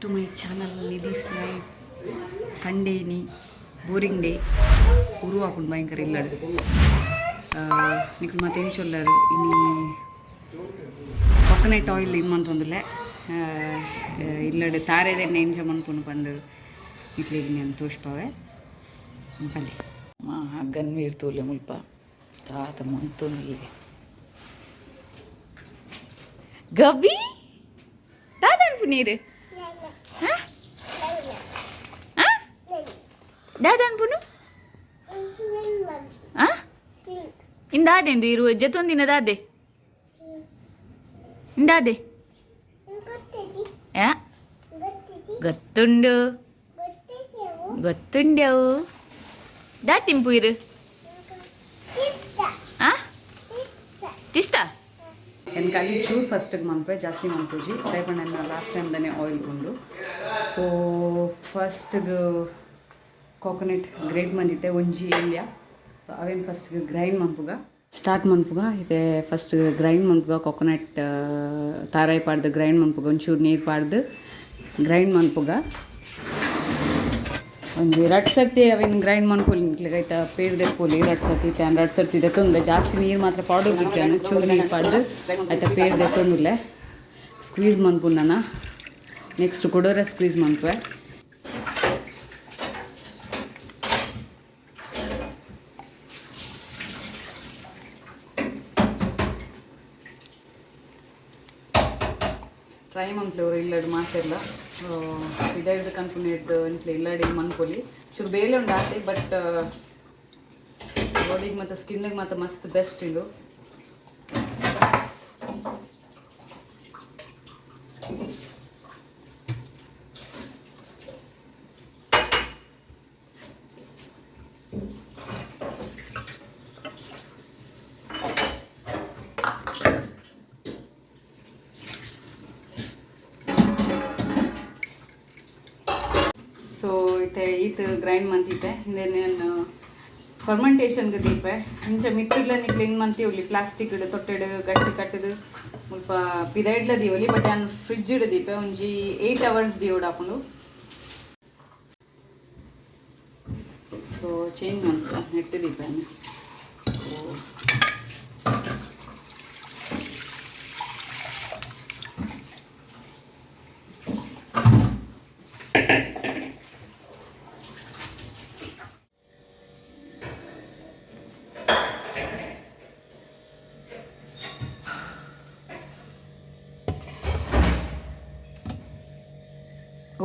To my channel Nidhi's life. Sunday ನಿ boring day. ಉರು ಆಪುಂಡು ಭಯಂಕರ ಇಲ್ಲಡು. ನಿಕುಲು ಮಾತ ಎಂಚೊಲ್ಲರು? ಇನಿ ಕೊಕೊನೆಟ್ ಆಯಿಲ್ ಇನ್ ಮಂತೊಂದುಲ್ಲೆ. ಇಲ್ಲಡು ತಾರೆದೆಣ್ಣೆ ಎಂಚ ಮನ್ಪುನು ಪಂದ್ ನಿಕ್ಲೆಗ್ ಯಾನ್ ತೋಜ್ಪಾವೆ, ಬಲೆ. ಗನ್ವೀರ್ ತೂಲೆ, ಮುಲ್ಪ ದಾದ ಮಂತೊಂದುಲ್ಲೆ. ಗಬಿ, ದಾದ ಅನ್ಪುನೀರು? ಹಾಂ, ದಾದ ಅನ್ಪುನು? ಆ ಇಂದಾದೆಂದು ಇರು ಜೊತೊಂದಿನ ದಾದೆ ಇಂದಾದೆ? ಯಾ ಗೊತ್ತುಂಡು, ಗೊತ್ತುಂಡವು. ದಾ ತಿಂಪು ಇರು. ಆ ತಿಸ್ತಾ ಎನ್ ಖಾಲಿ ಚೂರು ಫಸ್ಟಿಗೆ ಮನ್ಪೆ, ಜಾಸ್ತಿ ಮನ್ಪುಜಿ. ದಾಯೆ ನನ್ನ ಲಾಸ್ಟ್ ಟೈಮ್ ದನೆ ಆಯಿಲ್ ಉಂಡು. ಸೊ ಫಸ್ಟ್ಗೆ ಕೋಕೋನಟ್ ಗ್ರೇಟ್ ಮಂದಿತ್ತೆ ಒಂಜಿ ಎಲ್ಯ. ಸೊ ಅವೇನು ಫಸ್ಟ್ ಗ್ರೈಂಡ್ ಮನ್ಪುಗ, ಸ್ಟಾರ್ಟ್ ಮನ್ಪುಗ. ಇತ್ತೆ ಫಸ್ಟ್ ಗ್ರೈಂಡ್ ಮನ್ಪುಗ. ಕೋಕೋನಟ್ ತಾರಾಯಿ ಪಾಡ್ದು ಗ್ರೈಂಡ್ ಮನ್ಪುಗ. ಒಂಚೂರು ನೀರು ಪಾಡ್ದು ಗ್ರೈಂಡ್ ಮನ್ಪುಗ. ಒಂಜಿ ರಡ್ಡ್ ಸರ್ತಿ ಅವೇನು ಗ್ರೈಂಡ್ ಮನ್ಪೊಲಿ. ನಿಕ್ಲೆಗ್ ಐತ ಪೇರ್ ದೆಪ್ಪೊಲಿ ರಡ್ಡ್ ಸರ್ತಿ. ಇತ್ತೆ ರಡ್ಡ್ ಸರ್ತಿ ದೆತ್ತೊಂದೆ. ಜಾಸ್ತಿ ನೀರು ಮಾತ್ರ ಪಾಡೊಂದು ಇಜ್ಜಾನು. ಚೂರು ನೀರು ಪಾಡ್ದು ಐತ ಪೇರ್ ದೆತ್ತೊಂದುಲ್ಲೆ. ಸ್ಕ್ವೀಸ್ ಮನ್ಪುನ. ನೆಕ್ಸ್ಟ್ ಕುಡೊರ ಸ್ಕ್ವೀಸ್ ಮನ್ಪುವೆ. ಟ್ರೈ ಮನ್ಪುಲೆ ಇಲ್ಲಡ್ ಮಾತೆರ್ಲ. ಪಿದಯ್ದು ಕನ್ಪುನೆಡ್ದ್ ಇಂಟ್ಲೆ ಇಲ್ಲಡೆ ಮನ್ಪೊಲಿ. ಚೂರು ಬೇಲೆ ಉಂಡು ಆತೆ, ಬಟ್ ಬಾಡಿಗೆ ಮತ್ತು ಸ್ಕಿನ್ನಿಗೆ ಮಾತ್ರ ಮಸ್ತ್ ಬೆಸ್ಟ್ ಇದು. ಸೊ ಇತ್ತೆ ಈತ್ ಗ್ರೈಂಡ್ ಮಂತಿತ್ತೆ. ಇಂದೆನ್ ಫರ್ಮೆಂಟೇಷನ್ಗೆ ದೀಪೆ. ಇಂಚ ಮಿತ್ತುಡ್ಲ ನಿಕ್ಲೆ ಇನ್ ಮಂತಿ ಪ್ಲಾಸ್ಟಿಕ್ ತೊಟ್ಟೆಡ್ ಗಟ್ಟಿ ಕಟ್ಟದು ಮುಲ್ಪ ಪಿದೈಡ್ಲ ದೀವೊಲಿ. ಬಟ್ ಯಾನ್ ಫ್ರಿಡ್ಜ್ ದೀಪೆ. ಒಂಜಿ 8 ಅವರ್ಸ್ ದೀವೊಡಾಪುಂಡು. ಸೊ ಚೇಂಜ್ ಮಂತ ನೆಟ್ ದೀಪೆ. ಸೊ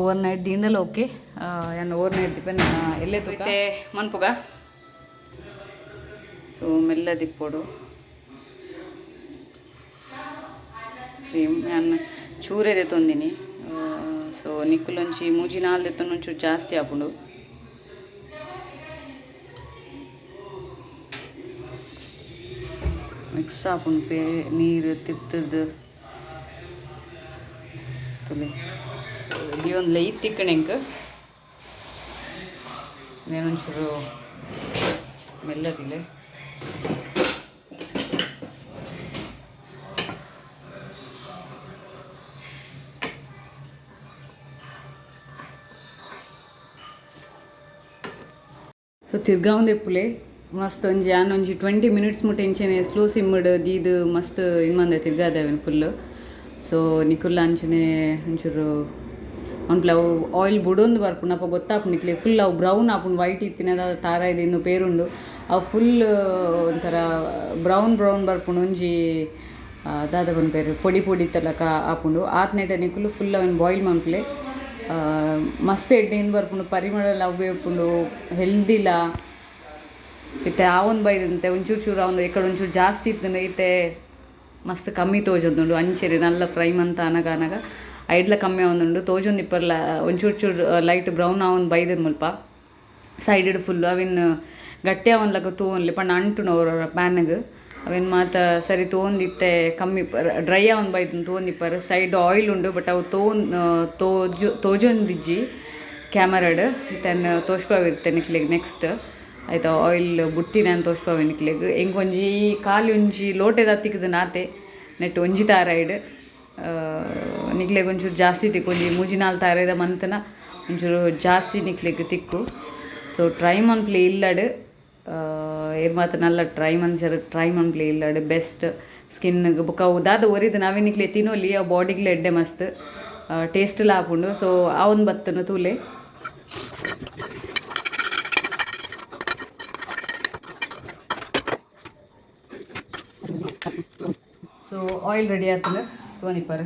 ಓವರ್ ನೈಟ್ ದೀಂಡಲ ಓಕೆ. ಯಾನ್ ಓವರ್ ನೈಟ್ ದೀಪೆ. ಎಲ್ಲೆ ತೂತೆ ಮನ್ಪುಗ. ಸೊ ಮೆಲ್ಲ ದಿಪ್ಪೊಡು ಕ್ರೀಮ್. ಯಾನ್ ಚೂರೆ ದೆತ್ತೊಂದಿನಿ. ಸೊ ನಿಕ್ಕುಲೊಂಜಿ ಮೂಜಿ ನಾಲ್ ದೆತ್ತೊಂದು ಒಂಚೂರು ಜಾಸ್ತಿ ಆಪುಂಡು. ಮಿಕ್ಸ್ ಆಪುಂಡು. ಪೇ ನೀರು ತಿರ್ತಿರ್ದು ತುಲೆ. ಈ ಒಂದು ಲೈಟ್ ತಿಕ್ಕಣೆ ಎಂಕ್ ಒಂಚೂರು ಮೆಲ್ಲದಿಲ್ಲ. ಸೊ ತಿರ್ಗಾವಂದು ಇಪ್ಪುಲೆ ಮಸ್ತ್. ಒಂಜಿ ಯಾನ್ ಒಂಜಿ 20 ಮಿನಿಟ್ಸ್ ಮುಟ್ಟ ಇಂಚೆನೆ ಸ್ಲೋ ಸಿಮ್ಮಡ್ ದೀದ್ ಮಸ್ತ್ ಇನ್ಮಂದೆ ತಿರ್ಗಾದೆ ಫುಲ್. ಸೊ ನಿಕುಲ್ಲ ಅಂಚನೆ ಒಂಚೂರು ಮನ್ಪುಲೆ. ಅವು ಆಯಿಲ್ ಬುಡೊಂದು ಬರ್ಪುಂಡು, ಅಪ ಗೊತ್ತಾಪುಂಡು ನಿಕ್ಲೆ. ಫುಲ್ ಅವು ಬ್ರೌನ್ ಆಪುಂಡು. ವೈಟ್ ಇತ್ತಿನ ತಾರಾಯ್ದ ಇಂದು ಪೇರುಂಡು. ಅವು ಫುಲ್ ಒಂಥರ ಬ್ರೌನ್ ಬ್ರೌನ್ ಬರ್ಪುಂಡು. ಒಂಜಿ ದಾದ ಪನ್ಪೆರ್, ಪೊಡಿ ಪೊಡಿ ತಲಕ ಆಪುಂಡು. ಆತ್ನೇಟ ನಿಕುಲು ಫುಲ್ ಅವೆನ್ ಬಾಯ್ಲ್ ಮನ್ಪುಲೆ. ಮಸ್ತ್ ಎಡ್ಡೆ ಇಂದು ಬರ್ಪುಂಡು, ಪರಿಮಳ ಅವ್ವೆ ಉಪ್ಪುಂಡು, ಹೆಲ್ದಿಲ. ಇತ್ತೆ ಆವೊಂದು ಬೈದಂತೆ ಒಂಚೂರು ಚೂರು ಆವೊಂದು. ಎಕಡೆ ಒಂಚೂರು ಜಾಸ್ತಿ ಇತ್ತಂಡ ಇತ್ತೆ ಮಸ್ತ್ ಕಮ್ಮಿ ತೋಜೊಂದುಂಡು. ಅಂಚೆನೆ ನಲ್ಲ ಫ್ರೈ ಮಂತ ಅನಗ ಅನಗ ಐಡ್ಲ ಕಮ್ಮಿ ಆವೊಂದುಂಡು, ತೋಜೊಂದು ಇಪ್ಪರ್ಲ. ಒಂಚೂರು ಚೂರು ಲೈಟ್ ಬ್ರೌನ್ ಆವೊಂದು ಬೈದದ್ ಮುಲ್ಪ ಸೈಡ್ ಫುಲ್. ಅವೆನ್ ಗಟ್ಟಿ ಆವೊಂದ್ಲಕ ತೂವೊನ್ಲೆ ಪಂಡ ಅಂಟುನು ಒರ ಪ್ಯಾನ್ಗ್. ಅವೆನ್ ಮಾತ ಸರಿ ತೋಂದಿತ್ತೆ ಕಮ್ಮಿ ಡ್ರೈ ಆವೊಂದು ಬೈದನ್ ತೂವೊಂದಿಪ್ಪರ್. ಸೈಡ್ ಆಯಿಲ್ ಉಂಡು, ಬಟ್ ಅವು ತೋನ್ ತೋಜು ತೋಜೊಂದಿಜ್ಜಿ ಕ್ಯಾಮರಾಡ್. ಇತ್ತೆ ತೋಜ್ಪಾವಿರುತ್ತೆ ನಿಕ್ಲೆಗ್ ನೆಕ್ಸ್ಟ್ ಆಯ್ತಾ. ಆಯಿಲ್ ಬುಟ್ಟಿನ ತೋಜ್ಪಾವೆ ನಿಕ್ಲೆಗ್. ಎಂಕ್ ಒಂಜಿ ಖಾಲಿ ಒಂಜಿ ಲೋಟೆದ ತಿಕ್ಕುದು ನಾತೆ. ನೆಟ್ ಒಂಜಿ ತಾರಾಯ್ಡ್ ನಿಕ್ಲೆಗ್ ಒಂಚೂರು ಜಾಸ್ತಿ ತಿಕ್ಕು. ಒಂಜಿ ಮೂಜಿ ನಾಲ್ ತಾರೆದ ಮಂತನ ಒಂಚೂರು ಜಾಸ್ತಿ ನಿಕ್ಲೆಗ್ ತಿಕ್ಕು. ಸೊ ಟ್ರೈ ಮನ್ಪುಲೆ ಇಲ್ಲಡ್. ಏರ್ ಮಾತ ನಲ್ಲ ಟ್ರೈ ಮನ್ಸರ್ ಟ್ರೈ ಮನ್ಪುಲೆ ಇಲ್ಲಡ್. ಬೆಸ್ಟ್ ಸ್ಕಿನ್ ಬೊಕ್ಕ ಅವು ದಾದ ಒರಿದ್ ನಾವೇ ನಿಕ್ಲೆ ತಿನೊಲಿ, ಅವು ಬಾಡಿಗ್ಲ ಎಡ್ಡೆ ಮಸ್ತ್ ಟೇಸ್ಟ್ ಲ ಆಪುಂಡು. ಸೊ ಆವೊಂದು ಬತ್ತನ ತೂಲೆ. ಸೊ ಆಯಿಲ್ ರೆಡಿ ಆತಂದು ತೂವೊಂದಿಪ್ಪರು.